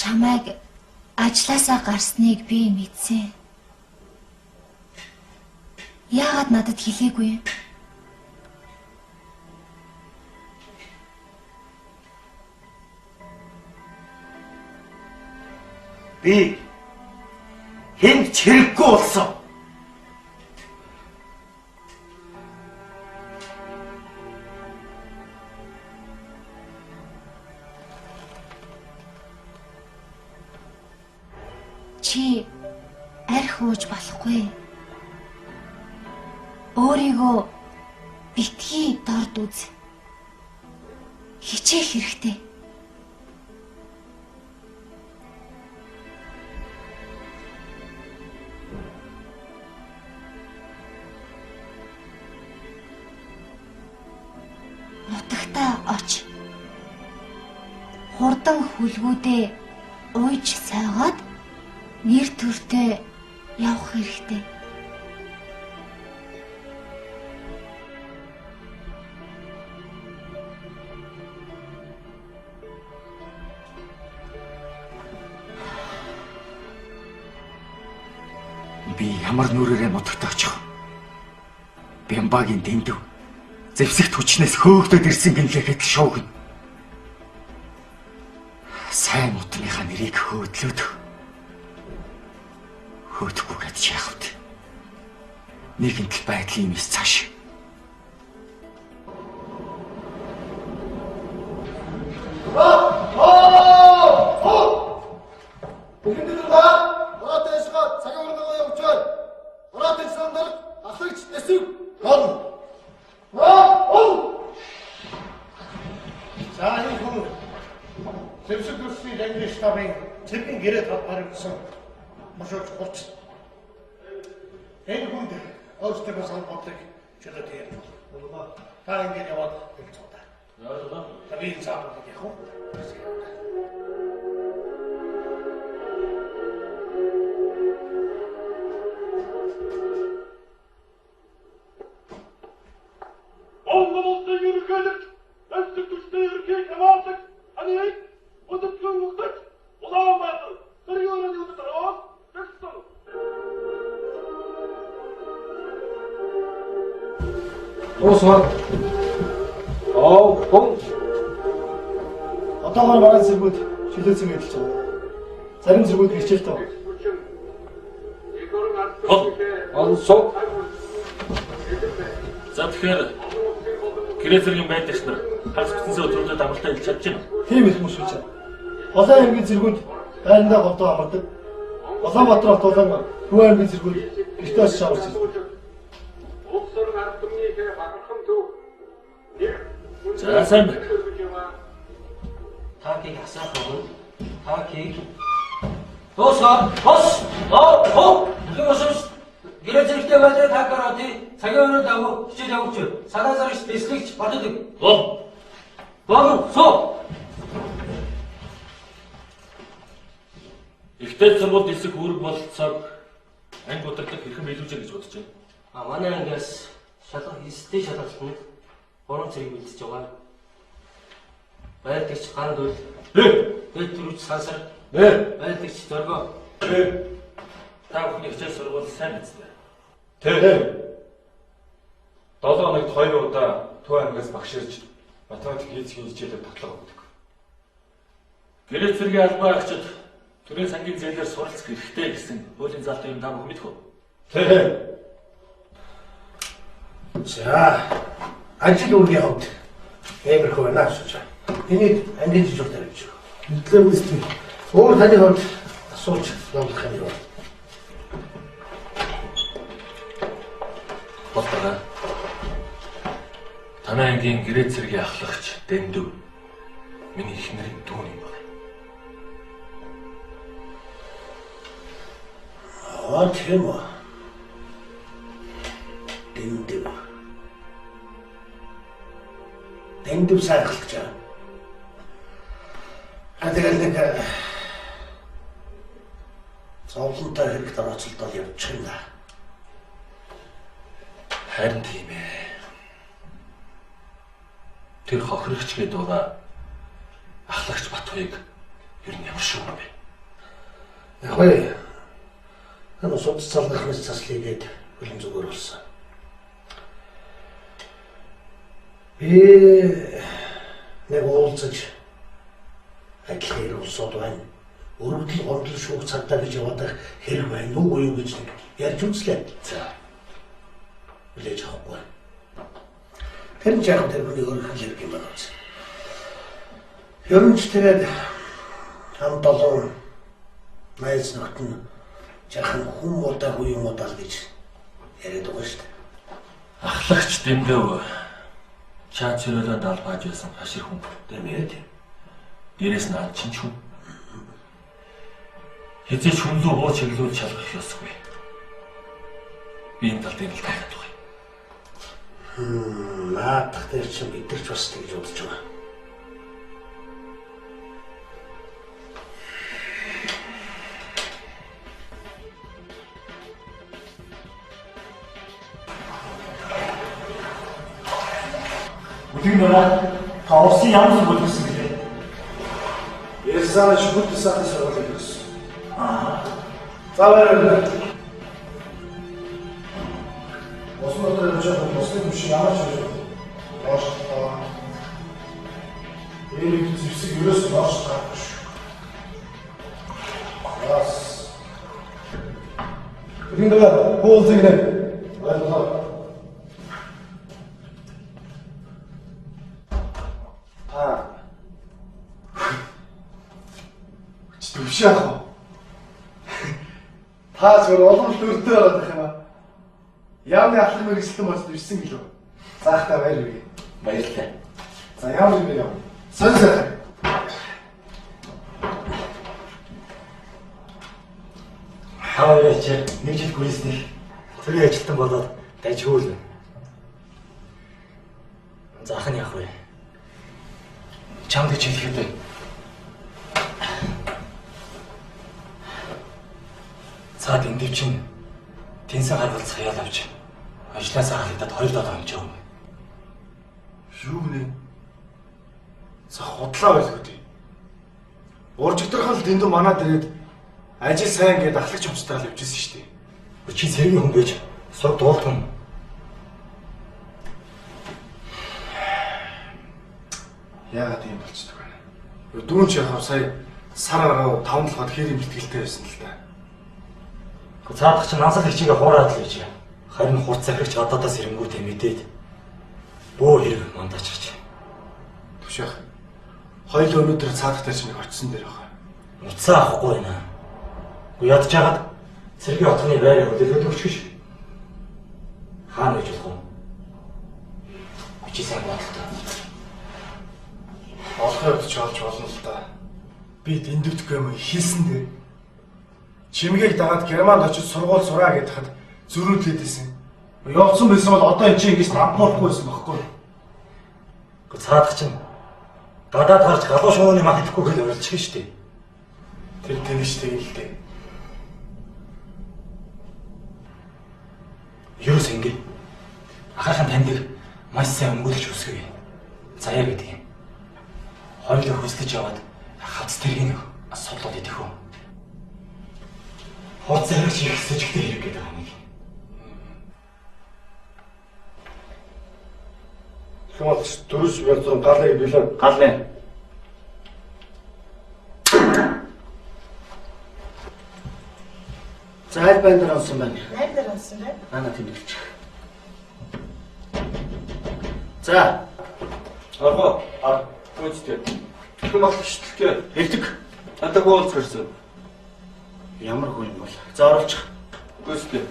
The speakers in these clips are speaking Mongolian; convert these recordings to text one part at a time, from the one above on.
Чамайг ажлаасаа гарсныг би мэдсэн. Яагаад надад хэлээгүй юм? Би хэнд ч хэрэггүй болсон. Чи арх ууж болохгүй. Өөрийгөө битгий дорд үз. Хичээх хэрэгтэй. Нутагтаа оч. Хурдан хүлгүүдээ уйж сойгоод нэр төртөө явах хэрэгтэй. Би ямар нүрээрээ нутагт очих. Бямбагийн дэндүү зэвсэгт хүчнээс хөөгдөд ирсэн гинлэхэд л шуугна. Сайн мутныхаа нэрийг хөөдлөөд хөөдөхгүй гэж яах вэ? Нэгэнт л байдлын юмс цааш. За энэ хүн зэвсэг дүрсний ангийн штабын цэргийн гэрээ талбарыг мушууч хурц. Энэ хүнд өөрсдийнхөө санал бодлыг чөлөөтэй ярьж болно. Та ингэж яваад хэлцээ. Ойлголоо. Та би энэ цааш явах уу? Монгол улсын ерөнхийлөгч зэвсэг дүрсний ерөнхий командлагч таныг өдөртгөн өгдөж Улаанбаатар цэргийн өрөөний өдөр тэгсэн. Дуусгаар. Оо, бом. Одоогоор манай цэргүүд чөлөө цэм эдэлж байгаа. Зарим цэргүүд хичээлтэй байна. Онсоо. За тэгэхээр гэрээ зэргийн байдагч нар хагас бүтэнсээ өдрүүдэд амралтаа илж чадж байна. Тийм их мөс хүч. Олон аймгийн цэргүүд байрандаа голдоо амардаг. Улаанбаатар хот болон Төв аймгийн цэргүүд гэртээ очиж амарч ирдэг. Улс орон ард түмнийхээ бахархан түүх нэр За сайн байна. Таакийг асаах болно. Таакийг дуусгаар бос. Оо, хоо. Бүхэн усамж гэрээ зэрэгтэй байлаа таакароти цагийн өрөө дагуу хичээл явуулж санаа зарагч дэслэгч боддог. Бол. Болон суу. Ихтэй сургуульд элсэх үүрэг бололцоог анги удирдлага хэрхэн биелүүлжээ гэж бодож байна. А манай ангиас шалга эсдээ шалгалтанд 3 цэрэг бэлдэж байгаа. Байлдагч ган дөл. Дэд төрөж сансар. Байлдагч зоргоо. Та бүхний хичээл сургууль сайн биз дээ. Тэ. 7 хоногт 2 удаа Төв аймгаас багш ирж математик физикийн хичээлээр тотлого өгдөг. Гэрээ цэргийн албаа агчид төрийн сангийн зээлээр суралцах эрхтэй гэсэн хуулийн заалтын юм та бүхэн мэдэх үү? Тэ. За ажил үүргийн хувьд иймэрхүү байна гэж. Энийг ангийн жижиг тавьж. Мэдлээ үстэй. Өөр таны хувьд асууж номлох юм юу? Болтойгоо. Танай ангийн гэрээ цэргийн ахлагч Дэндүү миний эхнэрийн дүү юм байна. Аа тийм үү. Дэндүү. Дэндүү сайн ахлагч аа. А тэгэл нэг зовлонтой хэрэгт орооцолдол явчих юм да. Харин тийм ээ. Тэр хохирогч гээд байгаа ахлагч Батхуйг Ер нь ямар шүү юм бэ? Яг вэ. Энэ судас залгах мэт заслыгээд хүлэн зүгээр болсон. Би нэг уулзаж адилхан хэрэг улсууд байна. Өргөдөл гомдол шүүх цагдаа гэж яваадах хэрэг байна уу юу гэж нэг ярьж үзлээ. За. Хүлээж авахгүй. Тэр нь яг тэр хүний өөрийнх нь хэрэг юм байна. Ер нь ч тэгээд ам долоон найз нөхд нь жаахан хүн муудаагүй юм удаал гэж яриад байгаа шүү дээ. Ахлагч Дэмдэв чаа цэрэлээ далбааж байсан хашир хүн. Тийм ээ. Дээрээс нь ан чинь хүн. Хэзээ ч хүн лүү буу чиглүүл шалгах ёсгүй. Би энэ тал дээр л тайлбар байгаа. Наадах дээр чинь бид нар ч бас тэгж бодож байгаа. Бүлэг нөрөө та улсын ямар сургууль гэсэн гэлээ? Ярьсаар шүлэг десантын сургуулийг өгсөн. За баярлалаа. Усан дотор явж байгаа бусны түвшин ямар ч юм доош тоо. Энэ зэвсэг ерөөс доош гарахгүй шүү. Яс. Бүлэг нөрөө буулзыг нэ. Баярлалаа. Та Төвш яах вэ? Та зөвхөн улам дүртэй байгаад байх юм аа. Яамны ахлах мэргэжилтэн болж ирсэн гэлөө. Заахтай баяр хүргэе. Баярлалаа. За ямар юм бэ яа? Сонь сайхан. Та хоёроо чи нэг жил гүйснэх цэргийн ажилтан болоод дажгүй л байна. Заах нь яах вэ? Чамд гэж хэлэхэд цаад эндив чинь тэнсэн харгалц хаяал авч ажлаасаа халагдаад 2-7 хоног юм. Юу гинэ? За худлаа байлгүй дээ. Уржигдрахал дэндүү манад ирээд ажил сайн гээд ахлагч өмчтөрөл явж ирсэн шүү дээ. Чи цэргийн хүн байж суг дуулах юм. Яагаад ийм болчихдог вэ? Дүүн ч яхав сая сар гараа 5 толгойд хэр юм бэлтгэлтэй байсан л та. Цаадах чинь нансал хичээгээ хуураад л байж. Харин хурц захирагч гадаадаас ирэнгүүтээ мэдээд бөө хэрэг мандаачих. Түшээх. Хоёул өнөөдөр цаадах дээр чинь нэг очисон дээр байгаа. Утсаа авахгүй байна. Уу ядж хагаад цэргийн хотны байрыг хөдөлгөөд өгч гэж. Хаана гэж болох вэ? Чи сайн бодлоо. Олохын хувьд ч олж болно л да. Би дэндүвдэхгүй юм хэлсэн дээ. Чимгээг дагаад Германд очиж сургууль сураа гэдээ хад зөрүүдлээд байсан. Явцсан байсан бол одоо энэ чинь ингэж нампуурахгүй байсан байхгүй. Гэхдээ цаадах чинь гадаад гарч галуу шувууны мах идэхгүй гэж урилчих нь шүү дээ. Тэр тэнийш тийм л дээ. Ерөөс ингэ. Ахаахан тань дээр маш сайн өмгөөлж үсгэв. Заяа гэдэг юм. Хоёулаа хөслөж яваад хавц тэргийн судлаад идэх үү. Хурц захирагч их сэжигтэй хэрэг гэдэг юм. Тэгвэл дөрвс бяцхан галыг билээ. Галны. За аль байн дээр онсон байна? 8 дээр онсон байна. Ана тэмдэглэж. За. Оргоо. Ар. Гүйцэтгэе. Хүн ахлагчдэлтэй. Элдэг. Надад уулзах ирсэн. Ямар хүн юм бол. За оруулчих. Гүйцэтгэе.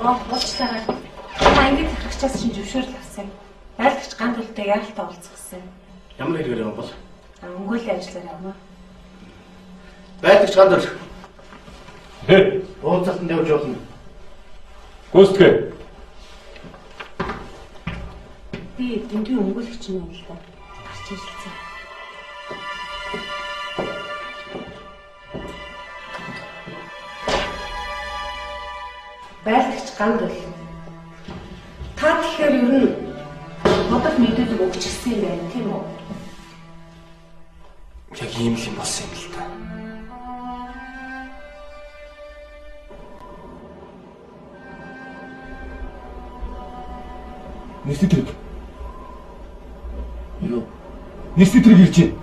Аа, уучлаарай. Та ангийн захирагчаас чинь зөвшөөрөл авсан юм. Байлгч ган төлтэй яаралтай уулзах гэсэн. Ямар хэрэгээр юм бол? Аа, өмгөөллийн ажиллаар явна. Байлгч ган төл. Хэ. Уулзалтанд явж болно. Гүйцэтгэе. Би дэндүү өмгөөлөгч юм л да. Гарч ирсэн. Байлгч ган төл. Та тэгэхээр ер нь бодол мэдүүлэг тэрэг өгчихсөн юм байна, тийм үү? Яг ийм л юм болсон юм л та. Нэрсний тэрэг. Юу? Нэрсний тэрэг ирж байна.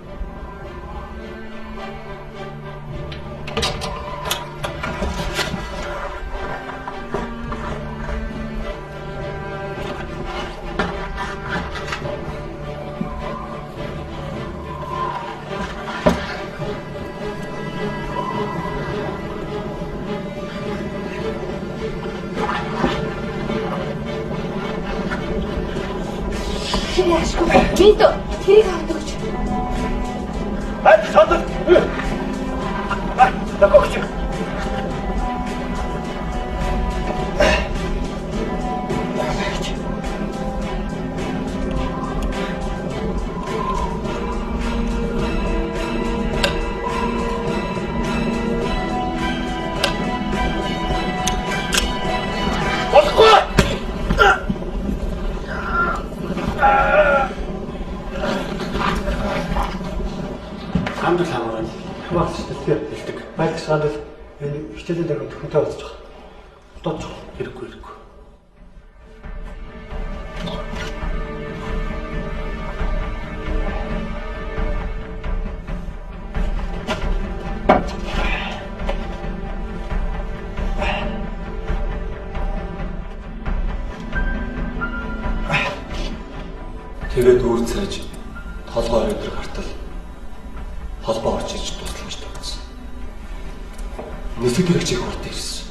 Тэр яашгүй. Минтө тэрийг аваад өгч. Бай содод. Бай, докогч. Болохгүй. Гандал хамаарал хаваалц дэлхэр хэлдэг. Байлгч гандал энэ хичээлийн дараа төхөнтэй болчих. Дооч хэрэггүй хэрэггүй. Тэгээд үүр царж толгой орой дээр гартал холбоо орж иж тусламж тавьсан. Нисэг тэрэг чих хурд ирсэн.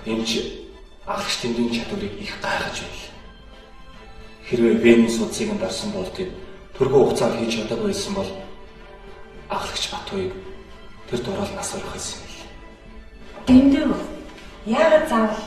Эмч ахлагч тэмдгийн чадварыг их гайхаж байл. Хэрвээ Вений судсыг нь дарсан бол тэд түргэн хугацаар хийж чадаагүй байсан бол ахлагч Батуйг тэр дурал нас орох байсан юм. Дэндүү. Яагаад заавал